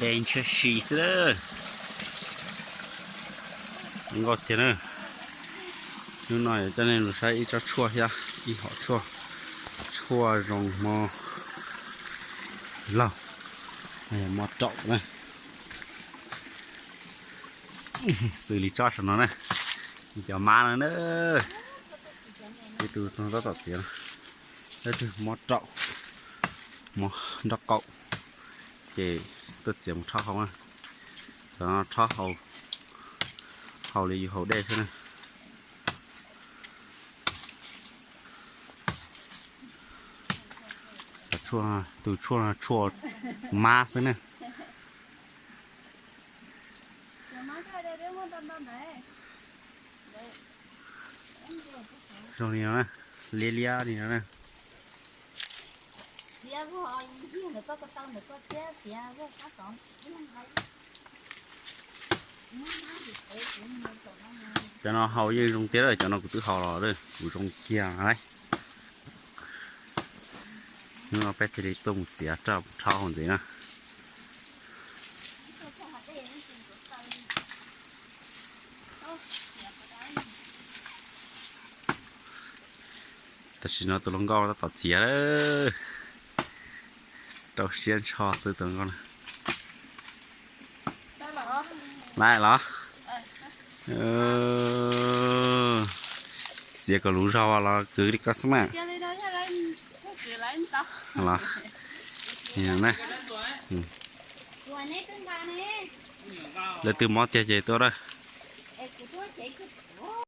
Peb ntshiab si xwb lawm. Zoo nkauj tiag na. Hnub no yuav coj nej mus saib ib tsob tshuaj thiab ib hom tshuaj. Tshuaj zoo hmo laug, hmo raum na. Xws li tsob saum no na, cov mab no na. Ib tug tab tom txiav no, ib tug mob raum, mob nraub qaum, ces tuaj txiav mus rhaub hau na. Cov no rhaub hau, hau li yus haus dej xwb na. Cov tshuaj, tus tshuaj no tshuaj mab xwb na. Zoo li no na, liab liab li no na. Cov no hau yeej zoo tiag, cov no kuv twb hau los, kuv zoo kiag lauj. Hnub no peb thiaj li tuaj mus txiav rau rhaub hau ntxiv na. Tam sim no tus hluas nkauj tab tom txiav lawm. Rau siab ntsho xwb tus hluas nkauj na. Lawm los? Txiav kom luv zog los kwv li koj xwb mas. Los, na, lawv twb mob tiag ces tuaj a.